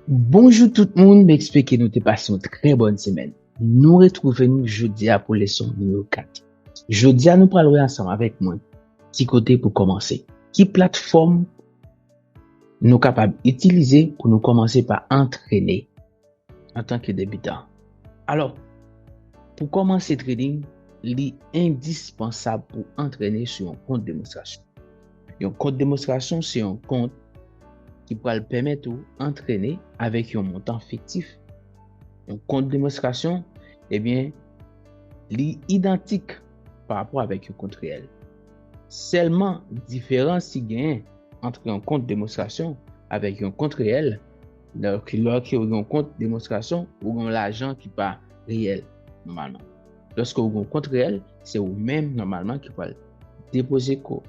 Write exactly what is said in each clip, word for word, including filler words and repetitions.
Bonjou tout moun, m espere ke nou te pase yon trè bòn semèn. Nou retwouve nou jodi a pou leson nimewo kat. Jodi a nou pral wè ansanm avèk mwen ki kote pou kòmanse. Ki platfòm nou kapab itilize pou nou kòmanse pa antrene antanke debitan. Alò, pou kòmanse trading, li endispansab pou antrene sou yon kont demonstrasyon. Yon kont demonstrasyon se yon kont ki pral pèmèt ou antrene avèk yon montan fiktif. Yon kont demonstrasyon, ebyen, li idantik pa rapò avèk yon kont reyèl. Sèlman diferans ki genyen ant yon kont demonstrasyon avèk yon kont reyèl, lè ke, lè ke w gen yon kont demonstrasyon, ou gen yon lajan ki pa reyèl, nòmalman. Lòske w gen yon kont reyèl, se ou menm, nòmalman, ki pral depoze ko,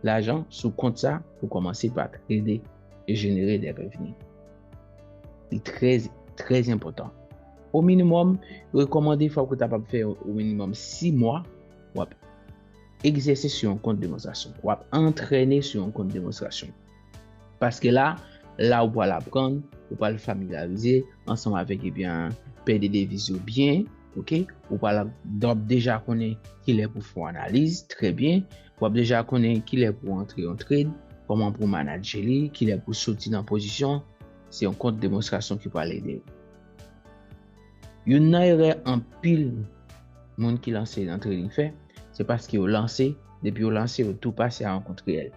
lajan sou kont sa pou kòmanse pa trede e jenere de revni. Li trè, trè enpòtan. O minimòm, yo rekòmande fòk ou kapab fè o minimòm sis mwa w ap egzèse sou yon kont demonstrasyon, w ap antrene sou yon kont demonstrasyon. Paske la, la ou pral aprann, ou pral familyarize ansanm avèk, ebyen, pè de deviz yo byen, oke? Ou pral ap, w ap deja konnen kilè pou fè yon analiz, trè byen. W ap deja konnen kilè pou antre yon trade, kòman pou manadje li, kilè pou soti nan pozisyon. Se yon kont demonstrasyon ki pral ede w. Youn nan erè anpil moun ki lanse nan trading fè, se paske yo lanse, depi yo lanse, yo tou pase a yon kont reyèl.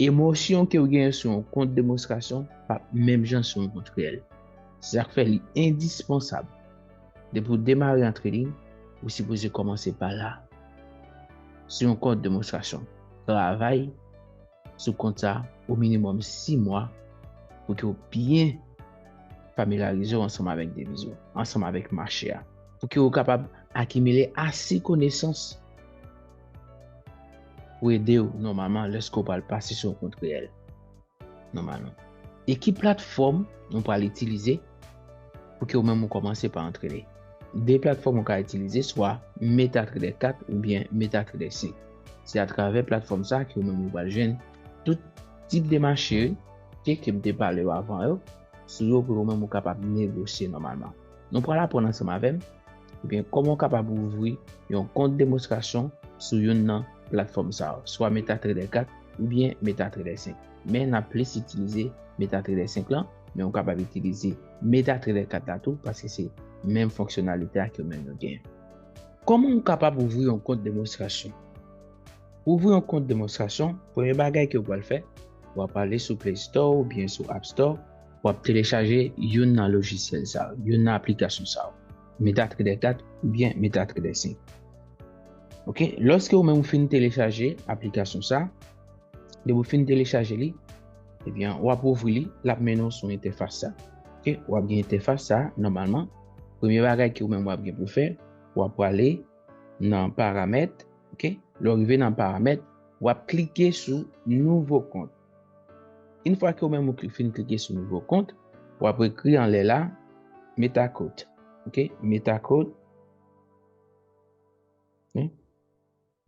Emosyon ke w genyen sou yon kont demonstrasyon p ap menm jan sou yon kont reyèl. Se sa k fè li endispansab. Depi w demare an trading, ou sipoze kòmanse pa la. Sou yon kont demonstrasyon. Travay sou kont sa o minimòm sis mwa pou ke w byen familyarize w ansanm avèk deviz ou, ansanm avèk mache a, pou ke w kapab akimile ase konesans pou ede w nòmalman lèske w pral pase sou yon kont reyèl, nòmalman. E ki platfòm nou pral itilize pou ke w menm ou kòmanse pa antrene? De platfòm ou ka itilize, swa MetaTrader kat oubyen MetaTrader senk. Se atravè platfòm sa ke w menm ou pral jwenn tout tip de mache ke, ke m te pale w avan yo, sou yo pou w menm ou kapab negosye nòmalman. Nou pral aprann ansanm avè m, ebyen, kòman w kapab ouvri yon kont demonstrasyon sou youn nan platfòm sa yo, swa MetaTrader kat oubyen MetaTrader senk. Men n ap plis itilize MetaTrader senk lan, men ou kapab itilize MetaTrader kat la tou, paske se menm fonksyonalite a ke menm yo genyen. Kòman ou kapab ouvri yon kont demonstrasyon? Pou ouvri yon kont demonstrasyon, premye bagay ke w pral fè, w ap ale sou Play Store oubyen sou App Store, w ap telechaje youn nan lojisyèl sa yo, youn nan aplikasyon sa yo, MetaTrader kat oubyen MetaTrader senk. Oke, lòske ou menm ou fin telechaje aplikasyon sa, depi w fin telechaje li, ebyen, w ap ouvri li, l ap mennen w sou entèfas sa. Oke, w ap gen entèfas sa, nòmalman. Premye bagay ke ou menm w ap gen pou fè, w ap prale nan paramèt, oke? Lè w rive nan paramèt, w ap klike sou nouvo kont. Yon fwa ke ou menm ou kli-, fin klike sou nouvo kont, w ap ekri anlè la, MetaCode, oke? MetaCode, oke?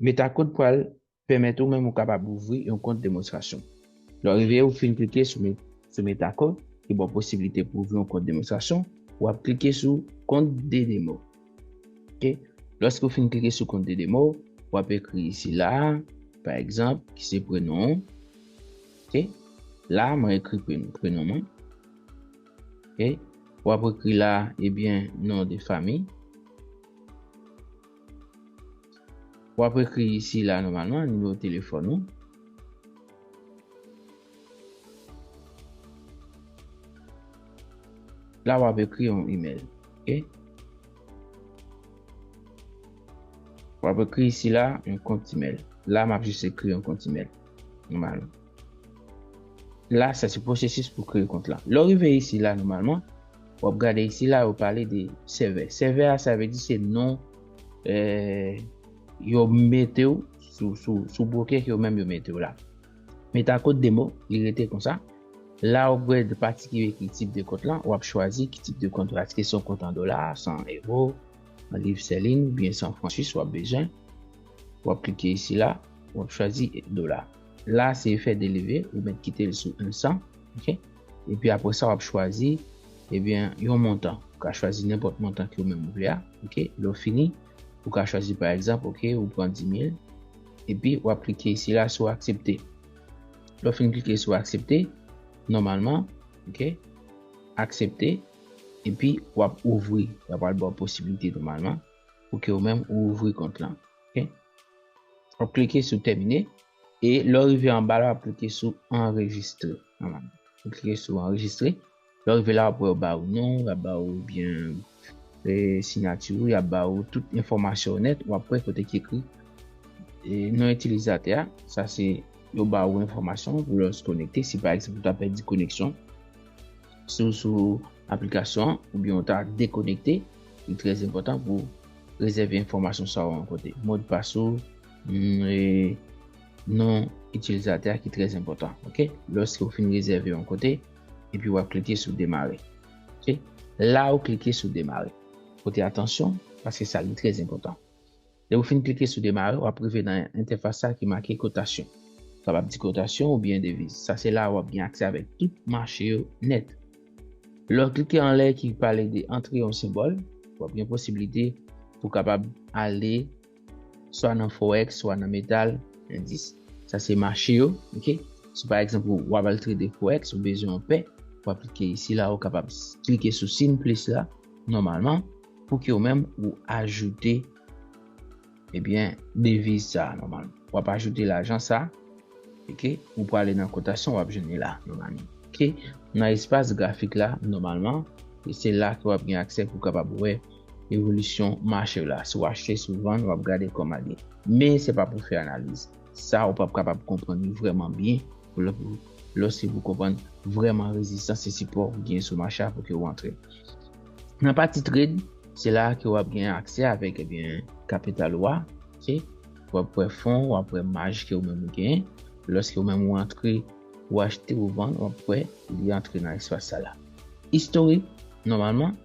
MetaCode pral pèmèt ou menm ou kapab ouvri yon kont demonstrasyon. Lè w rive, ou fin klike sou, sou MetaCode, ki ba w posiblite pou ouvri yon kont demonstrasyon, w ap klike sou kont de demo. Oke? Lòske w fin klike sou kont de demo, w ap ekri isi la, pa egzanp, ki se prenon w. Oke? La, mwen ekri prenon, prenon mwen. Oke? W ap ekri la, ebyen, non de fami. W ap ekri isi la nòmalman, nimewo telefòn ou. La, w ap ekri yon imèl. Oke? W ap ekri isi la, yon kont imèl. La, m ap jis ekri yon kont imèl. Nòmalman. La, sa se pwosesis pou kreye kont lan. Lè w rive isi la, nòmalman, w ap gade isi la, yo pale de sèvè. Sèvè a, sa vle di se non, eh, yo mete w sou, sou, sou bwokè ke yo menm yo mete w la. MetaCode demo, li rete konsa. La, w ap wè pati ki ekri tip de kont lan, w ap chwazi ki tip de kont, èske se yon kont an dola, se an ewo, an liv stèlin, oubyen se an fran swis w ap bezwen. W ap klike isi la, w ap chwazi dola. La, se efè de leve, ou mèt kite l sou en san, oke? epi apre sa w ap chwazi, ebyen, yon montan. Ou ka chwazi nenpòt montan ke ou menm ou vle a, oke? Lè w fini, ou ka chwazi, pa egzanp, oke, ou pran dis mil, epi w ap klike isi la sou aksepte. Lè w fin klike sou aksepte, nòmalman, oke, aksepte, epi w ap ouvri, y ap al ba w posiblite nòmalman pou ke ou menm ou ouvri kont lan. Oke? W ap klike sou tèmine, e lè w rive anba la, w ap klike sou anrejistre. Nòmalman. Ou klike sou anrejistre. Lè w rive la, w ap wè yo ba ou non, y ap ba ou byen e, siyati w, y ap ba ou tout enfòmasyon w nèt, w ap wè kote ki ekri e, non itilizatè a. Sa se yo ba ou enfòmasyon pou lè w konekte. Si pa egzanp ou ta pèdi koneksyon sou, sou aplikasyon an, oubyen ou ta dekonekte, li trè enpòtan pou rezève enfòmasyon sa yo yon kote. Modpas ou, mm, e, non itilizatè a ki trè enpòtan, oke? Lòske ou fin rezève yon kote, epi w ap klike sou demare. Oke? La ou klike sou demare. Pote atansyon, paske sa li trè enpòtan. Lè ou fin klike sou demare, w ap rive nan entèfas sa ki make kotasyon. Ou kapab di kotasyon oubyen deviz. Sa se la w ap gen aksè avèk tout mache yo nèt. Lè w klike anlè ki pale de antre yon senbòl, w ap gen posiblite pou kapab ale swa nan forex, swa nan metal, endis. Sa se mache yo, oke? Si pa egzanp ou w ap al trade forex, ou bezwen yon pè, w ap klike isi la, ou kapab s- klike sou siy plis la, nòmalman, pou ke ou menm ou ajoute, ebyen, deviz sa a, nòmalman. W ap ajoute lajan sa a, oke? Ou prale nan kotasyon, w ap jwenn li la, nòmalman. Oke? Nan espas grafik la, nòmalman, e se la ke w ap gen aksè pou w kapab wè evolisyon mache la. Si w achte, si w vann, w ap gade kòman li ye. Men se pa pou fè analiz. Sa ou p ap kapab konprann li vrèman byen pou lè, pou, lòske pou konprann vrèman rezistans e sipò ki gen sou mache a pou ke w antre. Nan pati trade, se la ke w ap gen aksè avèk, ebyen, kapital ou a, oke? W ap wè fon, w ap wè maj ke ou menm ou genyen. Lòske ou menm ou antre, ou achte, ou vann, w ap wè li antre nan espas sa la. Istorik, nòmalman,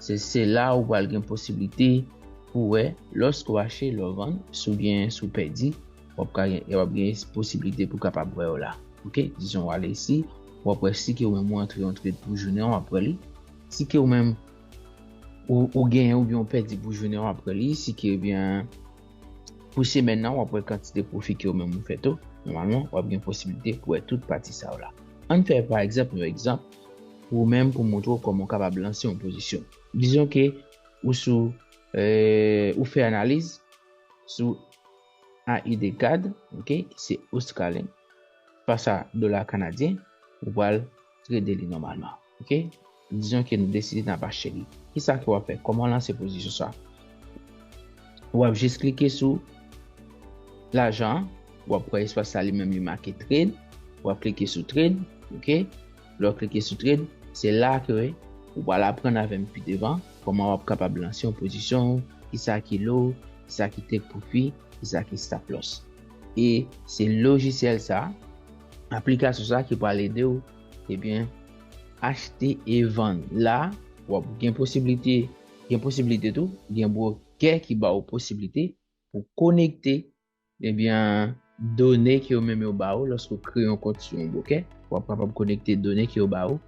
se, se la ou pral gen posiblite pou wè lòske w achte, lè w vann, si w gen, si w pèdi, w ap ka gen, w ap gen posiblite pou kapab wè yo la. Oke? Dizon w ale isi, w ap wè si ke ou menm ou antre yon trade pou jounen an, w ap wè li. Si ke ou menm ou, ou genyen oubyen ou pèdi pou jounen an, w ap wè li. Si ke, ebyen, pou semèn nan, w ap wè kantite pwofi ke ou menm ou fè tou. Nòmalman, w ap gen posiblite pou wè tout pati sa yo la. Ann fè, pa egzanp, yon egzanp pou ou menm, pou montre w kòman w kapab lanse yon pozisyon. Dizon ke ou sou, e, ou fè analiz sou A I D cad, oke, ki se ostralyen, fas a dola kanadyen, ou pral trade li nòmalman, oke? Dizon ke nou deside n ap achte li. Kisa ke w ap fè? Kòman w lanse pozisyon sa? W ap jis klike sou lajan an, w ap wè espas sa li menm li make trade, w ap klike sou trade, oke? Lè w klike sou trade, se la ke ou pral aprann avè m pi devan kòman w ap kapab lanse yon pozisyon, kisa ki low, kisa ki take profit, kisa ki stop loss. E se lojisyèl sa, aplikasyon sa ki pral ede w, ebyen, achte e vann. La, w ap gen posiblite, gen posiblite tou, gen bwokè ki ba w posiblite pou konekte, ebyen, done ke yo menm yo ba w lòske w kreye yon kont sou yon bwokè. W ap kapab konekte done ke yo ba w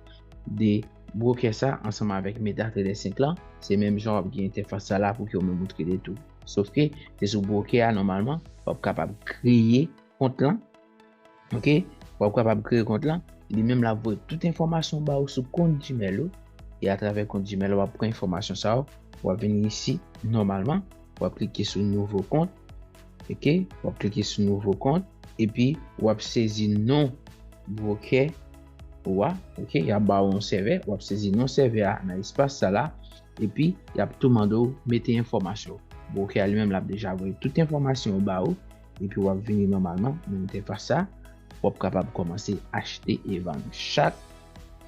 de bwokè sa ansanm avèk MetaTrader senk lan. Se menm jan w ap gen entèfas sa la pou ke w menm ou trade tou. Sofke, se sou bwokè a nòmalman, w ap kapab kreye kont lan. Oke? W ap kapab kreye kont lan. Li menm l ap voye tout enfòmasyon ba w sou kont Gmail ou. E atravè kont Gmail ou, w ap pran enfòmasyon sa yo. W ap vini isi, nòmalman. W ap klike sou nouvo kont. Oke? W ap klike sou nouvo kont. Epi, w ap sezi non bwokè ou a. Oke? Y ap ba w yon sèvè. W ap sezi non sèvè a nan espas sa la. Epi, y ap tou mande w mete enfòmasyon. Bwokè a li menm, l ap deja voye tout enfòmasyon yo ba ou. Epi, w ap vini nòmalman nan entèfas sa. W ap kapab kòmanse achte e vann. Chak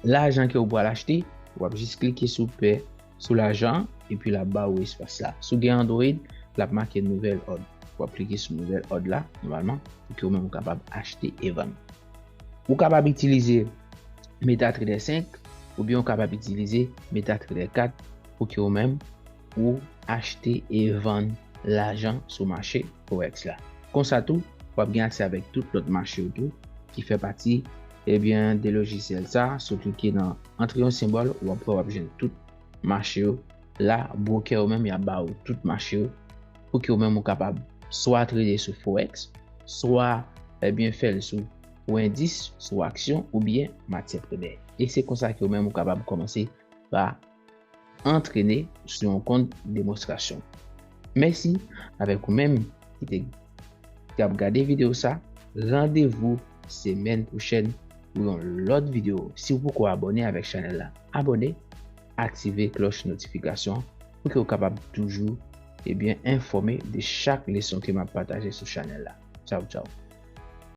lajan ke w pral achte, w ap jis klike sou pè sou lajan an, epi l ap ba ou espas la. Si w gen Android, l ap make nouvèl òd. W ap klike sou nouvèl òd la, nòmalman, pou ke ou menm ou kapab achte e vann. Ou kapab itilize MetaTrader senk, oubyen ou kapab itilize MetaTrader kat pou ke ou menm ou achte e vann lajan sou mache forex la. Konsa tou, w ap gen aksè avèk tout lòt mache yo tou ki fè pati ebyen, de lojisyèl sa, si w klike nan antre yon senbòl, w ap wè w ap jwenn tout mache yo. La, broker yo menm, y ap ba ou tout mache yo pou ke ou menm ou kapab swa trede sou Forex, swa, ebyen, fè l sou, sou endis, sou aksyon oubyen matyè premyè. E se konsa ke ou menm ou kapab kòmanse pa antrene sou yon kont demonstrasyon. Mèsi avèk ou menm ki te k ap gade videyo sa. Randevou semèn pwochèn pou yon lòt videyo. Si w poko abòne avèk chanèl la, abòne, aktive klòch notifikasyon pou ke w kapab toujou, ebyen, enfòme de chak leson ke m ap pataje sou chanèl la. Tchaw, tchaw.